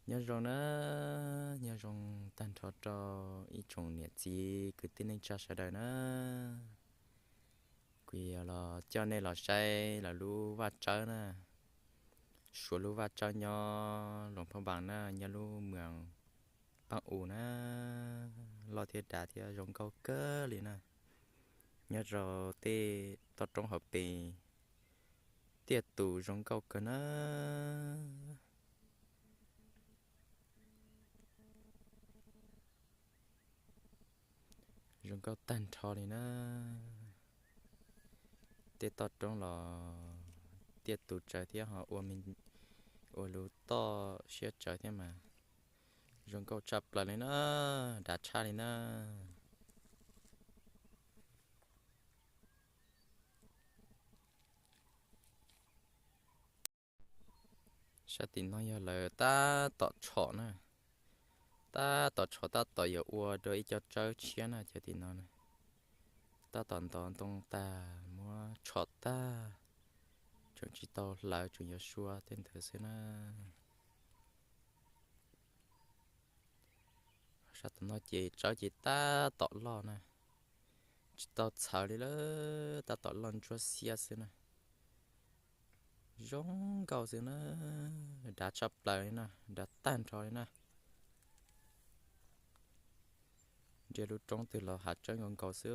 Nyob zoo na, nyob zoo tag nrho rau ib tsoom niam txiv kwv tij neej tsa sawv daws na. Kuv yuav los coj nej los saib lawv lub vaj tsawb na. Suav lub vaj tsawb nyob Luam Phaj Npas na, nyob lub moos Paj Us na. Loj thiab dav thiab zoo nkauj kawg li na. Nyob rau tej toj roob hauv pes tiaj tus zoo nkauj kawg na. Zoo nkauj tag nrho li na. Tej toj roob los tiaj tus tsawv thiab ho ua, ua lub toj siab tsawv thiab mas zoo nkauj tshaj plaws li na, dav tshaj li na. Sab tim no yog lawv tab tom tshom na, tab tom tshom tab tom yuav ua dua ib co tsawb tshiab na cov tim no na. Tab tom ntov ntoo tag muab tshom tag, tseem tsis tau hlawv tseem yuav sua tej ntawd xwb na. Sab tom no ces tsawb ces tab tom loj na, tsis tau txhawv li lawm, tab tom loj ntsuab xiab xwb na. Zoo nkauj xwb na, dav tshaj plaws li na, dav tag nrho li na. Ntiaj lub roob twg los hav tsawb nkaus nkaus xwb.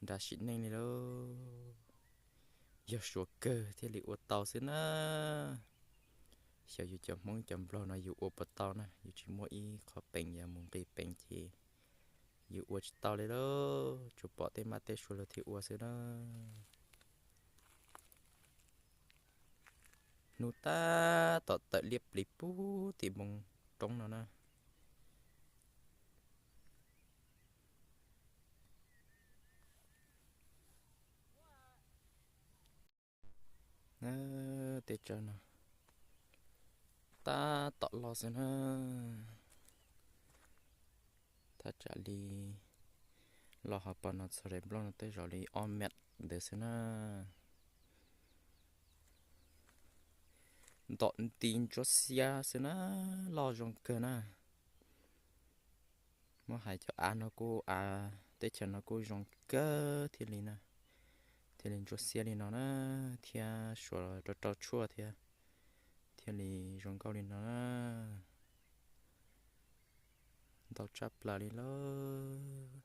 Nrad sim neej li lauj, yog suav kawg thiaj li ua tau xwb na. Xyov yus cov Hmoob cov Nplog no yus ua puas tau na, yus tsis muaj ib qho peev yog mus nqis peev ces yus ua tsis tau li lauj, tsuas pom tej mab tej suav luag thiaj ua xwb na. Hnub tab tom tawm liab pliv pub tim npoo roob no na. Tej tsawb no tab tom loj xwb na. Thaj tsam li los hauv paus no txog daim nplooj no tej zaum li ob mev ntawd xwb na. Ntom nti ntsuab xiab xwb na, loj zoo kawg na. Muab hais cov av no kuj, av teb chaws no kuj zoo kawg thiaj li na, thiaj li ntsuab xiab li no na, thiab suav rau rau tshuaj thiab, thiaj li zoo nkauj li no na. Ntau tshaj plaws li lauj.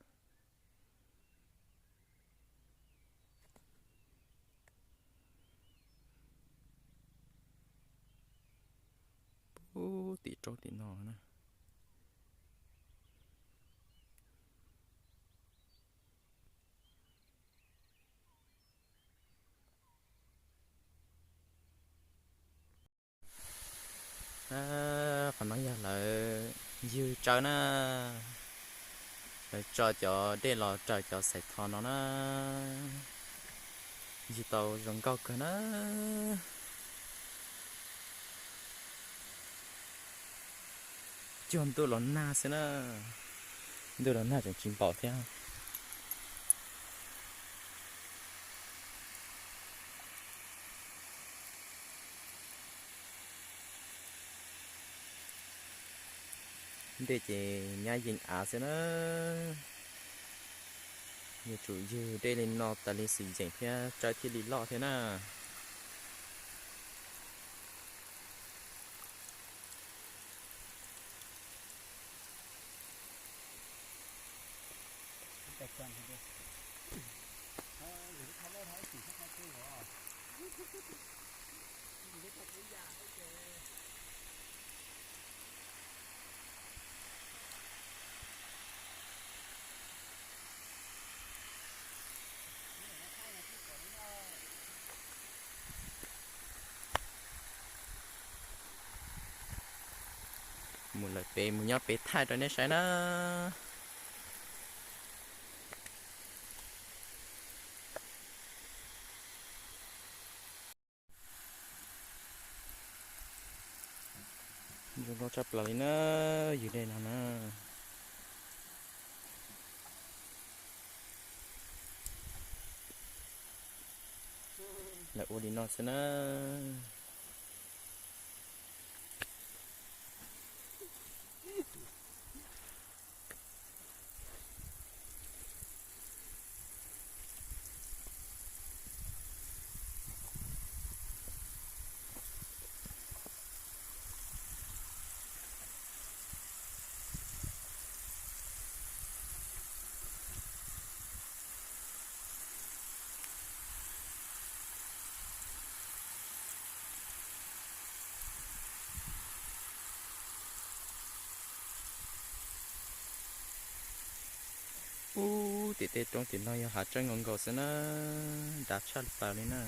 Pub tim roob tim no na. Qhov no yog lawv ywg tsawb na, lawv tso cov dej los raws cov xais tho no na, ywg tau zoo nkauj kawg na. Cuag ntuj los nag xwb na, ntuj los nag tseem tsis npaum thiab. Ntej ces nyab yees av xwb na. Yuav tsum ywg dej li no tas li xwm yeem thiab tsawb thiaj li loj thiab na. Mus lawm pem, mus nyob pem thaij rau nej saib na. Zoo nkauj tshaj plaws li na, ywg dej no na. Lawv ua li no xwb na. Ub, tim tej roob tim no yog hav tseeb nkaus nkaus xwb na, dav tshaj li plaws li na.